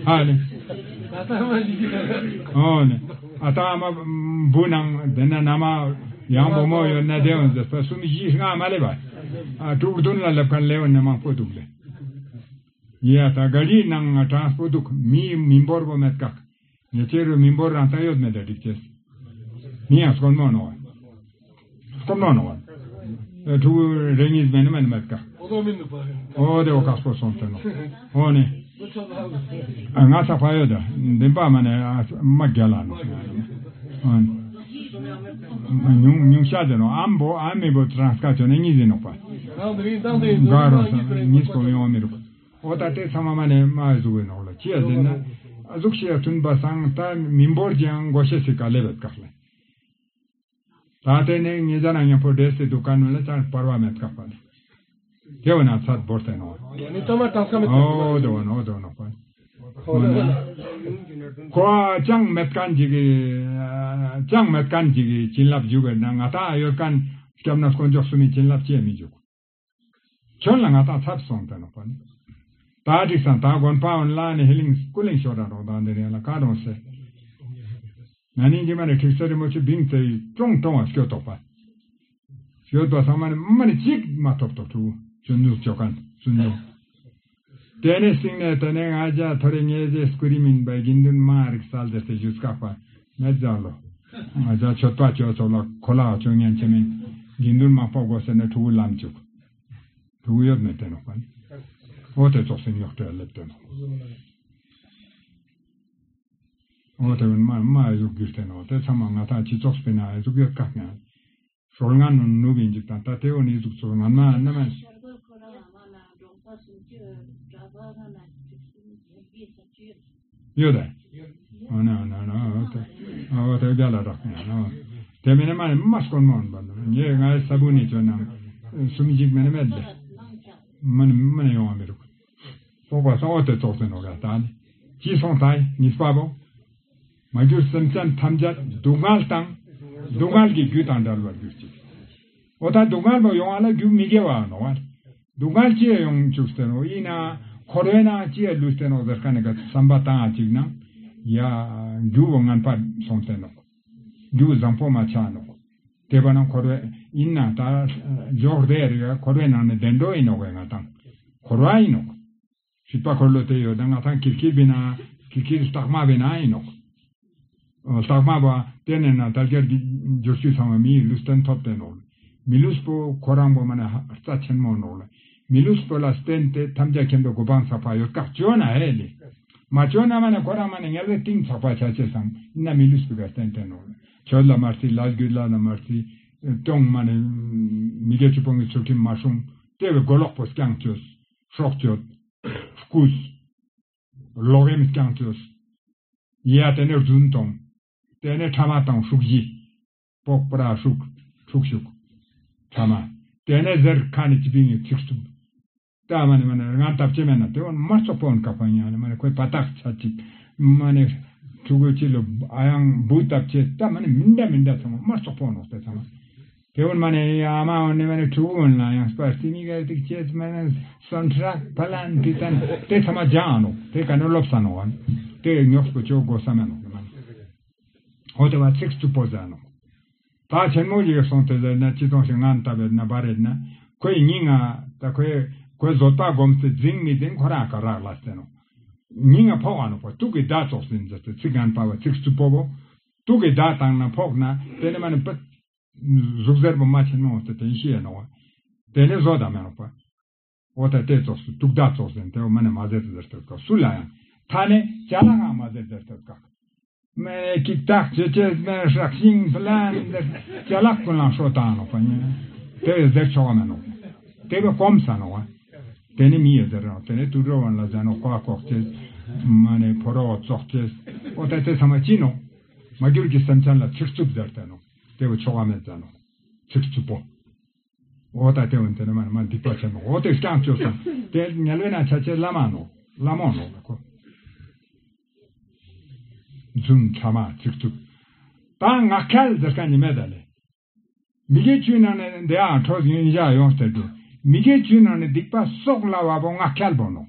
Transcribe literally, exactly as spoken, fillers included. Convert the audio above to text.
ཨ་ནི། ཨོ་ནི། ཨ་ད་ཨ་མ་བུ་ནང་དེ་ན་ན་མ་ཡང་བུ་མོ་ཡོད་ན་དེ་འོན་ཟེར་ས་གསུམ་བཞི་ལྔ་མ་ལེ་བ། ཨ་དྲུག་བདུན་ལ་སླེབས་མཁན་ལེ་འོན་ནི་མང་པོ་འདུག་ལེ། ཡ་ད་ག་རིའི་ནང་ང་དྲང་པོ་འདུག་མི་མི་འབོར་བོ་མེད་ཀག་ཉེ་ཆེ་རུ་མི་འབོར་རང་ད་ཡོད་མེད་ད་འགྲིག་ཅེས། མི་ཡང་སྐོར་མོ་ནོ། སྐོར་མོ་ནོ། ཨེ་ཕྲུ་གུ་རེ་གཉིས་མེད་ན་མེད་ན་མེད་ཀ། ཨོ་དེ་འོ་ཁག་པོ་སོང་ཚེ་ནོ། ཨོ་ནི། ང་ཚ་ཕ་ཡོད་ད། འདི་པ་མ་ནས་མ་རྒྱ་ལ་ནོ། ཨོ་ནི། ཉུང་ཉུང་ཤ་དེ་ནོ་ཨམ་བོ་ཨམ་མི་བོ་ཏྲང་སྐར་ཆོ་ནས་གཉིས་ཟིན་ནོ་པ། ག་རོ་ས་གཉིས་སྐོར་ཡོང་མི་རུག་ཨོ་ད་དེ་ཚང་མ་མ་ནས་མ་གཟུགས་པའི་ནོག་ལ་ཅི་ཡ་ཟེར་ན། གཟུགས་ཤེས་ཡ་མཐུན་པ་སང་ད་མི་འབོར་ཀྱང་མགོ་ཤེས་སི་ག་ལེ་བད་ཀག་ལེ། ད་དེ་ནས་ངེད་ཅག་ན་མཉམ་པོ་འདྲེས་སི་འདུག་ག་ནུ་ལ་ཅང་བར་བ་མེད་ཀག་པ་ལེ། དེ་བ་ན་ཚད་འབོར་ཏེ་ནོ། ཨོ་དེ་བ་ནོ་དེ་བ་ནོ་པ། ཁོ་ཅང་མེད་མཁན་ཅིག་གི་ཅང་མེད་མཁན་ཅིག་གི་བྱིན་རླབས་འཇུག་གི་ན་ང་ད་ཡོད་མཁན་སྐྱབས་གནས་དཀོན་མཆོག་གསུམ་མི་བྱིན་རླབས་ཅི་ཡ་མི་འཇུག་ཁྱོད་ལ་ང་དང་ཚབ་སོང་དེ་ནོ་པ་ནི། ད་འགྲིག་སང་ད་དགོན་པ་འོན་ལ་ནི་ཧི་ལིང་སྐུ་ལིང་ཤོར་ར་རོགས་དང་འདི་རིང་ལ་ཀ་རོང་སེ། ན་ནིང་གི་མ་ནི་ཁྲིག་སེ་རི་མོ་ཆུ་བིང་ཙེ་ཡི་ཀྲོང་ཀྲོང་བ་སྐྱོ་ཐོག་པ། སྐྱོ་ཐོག་ཚང་མ་ནི་མ་ནི་གཅིག་མ་ཐོབ་ཐོབ་ཐུ་ཅུན་ནུ་ཅོ་ཀན་ཅུན་ནུ། དེ་ནས་སིང་ནས་དེ་ནས་ང་ཅག་ཐོ་རེ་ངེས་ཅེས་སྐུ་རི་མིན་པའི་དགེ་འདུན་མ་རིག་སལ་དེ་སེ་ཞུས་ཀག་པ་ངས་ཅག་ལོ། ང་ཅག་མཆོད་པ་ཅོ་ཚོ་ལ་ཁོ་ལ་ཅོ་ཉན་ཆེ་མིན། དགེ་འདུན་མ་པོ་གོ་སེ་ནས་ཕྲུ་གུ་ལམ་བཅུག་ཕྲུ་གུ་ཡོད་མེད་དེ་ནོ་པ་ནི། ཨོ་དེ་ཙོགས་སེ་ཉོག་སྤྲོད་ལེབ་དེ་ནོ། ཨོ་དེ་མ་མ་ཡུག་གིར་དེ་ནོ་དེ་ཚང་མ་ང་ཐང་སྤྱི་ཚོགས་སྤེལ་ན་ཡུག་ཡོད་ཀག་ཡང་། ཧྲོལ་ང་ནུ་ནུ་བིན་ཅིག་དང་ད་དེ་འོ་ནི་ཟུག་ཚོ་ང་མ་ན་མ། ཡོད་དེ། ཨོ་ན་ཨོ་ན་ཨོ་ན་ཨོ་དེ་ཨོ་དེ་རྒྱ་ལ་རག་ཡང་ཨོ། དེ་མེད་ན་མ་ནི་མ་སྐོར་མོ་འོན་པ་འདུག་ངས་ང་ས་བུ་ནི་ཚོ་ནང་སུམ་ཅིག་མེད་ན་མེད་ལེ། མ་ནི་མ་ནི་ཡོང་བ་མི་རུག་སོགས་པ་སོགས་ཨོ་དེ་ཙོགས་ཟེར་ནོ་ག་ད་ནི། ཅི་སོང་ད་ཡི་གཉིས་པ་བོ། མ་གྱུར་སེམས་ཅན་ཐམས་ཅད་སྡུག་བསྔལ་དང་། སྡུག་བསྔལ་གྱི་རྒྱུ་དང་བྲལ་བར་གྱུར་ཅིག་ཨོ་ད་སྡུག་བསྔལ་བ་ཡོང་བ་ལ་རྒྱུ་མི་དགེ་བ་ནོ་བ། སྡུག་བསྔལ་ཅི་ཡང་ཡོང་བཅུག་སྟེ་ནོ་ཡིན་ན་འཁོར་བའི་ནང་ཅི་ཡང་ལུས་ཏེ་ནོ་ཟེར་ཁ་ནས་ག་བསམ་པ་བཏང་ཅིག་ན། ཡ། རྒྱུ་བོ་ངན་པ་སོང་སྟེ་ནོ། རྒྱུ་བོ་བཟང་པོ་མ་ཆགས་ནོ། དེ་བ་ན་འཁོར་བའི་ཡིན་ན་ད་འཇོག་བསྡད་རེ་འཁོར་བའི་ནང་ནས་བདེ་འགྲོ་ཡིན་ནོ་བས་ང་དང་འཁོར་བ་ཡིན་ནོ། སྲིད་པ་འཁོར་ལོ་དེ་ཡོད་ན་ང་ཐང་ཀིར་ཀིར་བི་ན་ཀིར་ཀིར་སྟག་མ་བི་ན་ཡིན་ནོ། སྟག་མ་བ་དེ་ནས་ན་དལ་བརྒྱད་ཀྱི་འབྱོར་ཚུལ་ཚང་བ་མི་ཡི་ལུས་རྟེན་ཐོབ་སྟེ་ནོ། མི་ལུས་པོ་ཁོ་རང་བོ་མ་ན་རྩ་ཆེན་མོ་ནོ་ལ། མི་ལུས་པོ་ལ་བརྟེན་ཏེ་ཐམས་ཅད་མཁྱེན་པའི་གོ་འཕང་ས་ཕ་ཡོད་ཀག་བཅོ་ན་ཧེ་ལེ། མ་བཅོ་ན་མ་ནས་ཁོ་རང་མ་ནས་ངལ་བའི་གཏིང་ཚགས་པ་ཆ་ཆེ་སང་ཡིན་ན་མི་ལུས་པོ་ག་བརྟེན་ཏེ་ནོ་ལ། ཆོས་ལ་མ་རྩི་ལ་རྒྱུད་ལ་ལ་མ་རྩི། སྟོང་མ་ནས་མི་དགེ་བཅུ་སྤོང་གི་ཚུལ་ཁྲིམས་མ་སྲུང་དེ་བས་མགོ་ལོག་པོ་རྐྱང་བཅོས། སྲོག་གཅོད། རྐུས། ལོག་གཡེམ་རྐྱང་བཅོས། ཡ་དེ་ནས་རྫུན་གཏོང་། དེ་ནས་ཕྲ་མ་དང་ཧྲུག་བཞི། པོག་པ་ར་ཧྲུག་ཧྲུག་ཤུག་ཕྲ་མ། དེ་ནས་ཟེར་ཁ་ནས་ཅི་པིན་ཡི་ཚིག་རྩུབ། ད་མ་ནི་མ་ནི་ང་ལྟ་བྱེད་མེད་ན་དེ་བོ་མ་རྩོག་པོ་འོན་ཀ་པ་ཡང་ནི་མ་ནི་ཁོའི་པ་ཏག་ཆ་ཅིག་མ་ནི་ཕྲུ་གུ་ཅི་ལོ་ཨ་ཡང་བུ་ལྟ་བྱེད་ད་མ་ནི་མི་འདྲ་མི་འདྲ་ཚང་མ་མ་རྩོག་པོ་ནོག་དེ་ཚང་མ། དེ་བོ་མ་ནི་ཨ་མ་འོན་ནི་མ་ནི་ཕྲུ་གུ་འོན་ལ་ཡང་སྤར་སི་མི་ག་ཏིག་ཅེས་མ་ནི་སོན་ཁྲག་ཕ་ལན་ཏི་ཏན་དེ་ཚང་མ་སྦྱང་ཨ་ནོག་དེ་ག་ནི་ལོབས་ས་ནོག་ཨ་ནི་དེ་ཉོག་པོ་ཅོ་དགོས་ས་མེད་ནོག་དེ་མ་ནི། ཧོ་དེ་བ་ཚིག་རྩུབ་པོ་ཟ་ནོག་ད་ཆེན་མོ་ཞིག་སོང་དེ་ཟེར་ན་ཅི་ཙོང་ཞིག་ངན་ལྟ་བེར་ན་བ་རེད་ན་ཁོའི་སྙིང་ང་ད་ཁོའི་ཁོའི་བཟོད་པ་སྒོམ་སྟེ་འཛིང་མི་འཛིང་ཁོ་རང་ག་རག་ལ་སྟེ་ནོ། སྙིང་ང་ཕོག་ཨ་ནོག་པ་དུག་གི་མདའ་ཙོགས་ཟིན་ཟེར་ཏེ་ཚིག་ངན་པ་བ་ཚིག་རྩུབ་པོ་བོ། དུག་གི་མདའ་བཏང་ན་ཕོག་ན་དེ་ནི་མ་ནི་པ། གཟུགས་གཟེར་པོ་མ་ཆེན་མོ་སྟེ་དེ་ཤི་ཡ་ནོག་པ། དེ་ནི་བཟོ་ད་མེ་ནོག་པ། འོ་ད་དེ་ཙོགས་སུ་དུག་མདའ་ཙོགས་ཟིན་དེ་བ་མ་ནི་མ་ཟེར་ཏེ་ཟེར་ཏེ་ཀ་སུ་ལ་ཡང་ཐ་ནི་ཅ་ལག་ང་མ་ཟེར་ཟེར་ཏེ་ཀ། མེ་ཀིག་ཏག་ཅེ་ཅེ་མེ་ཧྲག་ཤིང་ཕ་ལན་ཟེར་ཅ་ལག་ཀུན་ལ་ཧྲོ་བཏང་ནོག་པ་ཉེ། དེ་བས་ཟེར་ཆོག་ག་མེད་ནོག་དེ་བས་གོམས་ས་ནོག་པ། དེ་ནི་མི་ཡི་ཟེར་རོགས་དེ་ནི་དུད་འགྲོ་བ་ལ་ཟེར་ནོག་ཀོ་ཨ་ཀོག་ཅེས། མ་ནི་ཕོ་རོག་ཙོག་ཅེས། འོ་ད་དེ་ཚང་མ་ཅི་ནོག་མ་གྱུར་གྱི་སེམས་ཅན་ལ་ཚིག་རྩུབ་ཟེར་ཏེ་ནོག་དེ་བས་ཆོག་ག་མེད་ཟེར་ནོག་ཚིག་རྩུབ་པོ། འོ་ད་དེ་བས་དེ་ནི་མ་ནི་མ་སྡིག་པ་ཆེན་མོ་འོ་དེ་རྐྱང་བཅོས་སམ་དེ་ཉལ་བའི་ནང་ཆ་ཆེ་བླ་མ་ནོག་བླ་མོ་ནོག་ལ་ཁོ། རྫུན་ཕྲ་མ་ཚིག་རྩུབ། ད་ངག་འཁྱལ་ཟེར་ཁ་ཉི་མེད་ད་ལེ། མི་དགེ་བཅུའི་ནང་ནས་འདི་ཡང་འཕྲོ་ཡིན་བཞག་ཡོང་ཟེར་དུས་མི་དགེ་བཅུའི་ནང་ནས་སྡིག་པ་སོགས་ལ་བབ་པོ་ངག་འཁྱལ་པོ་ནོག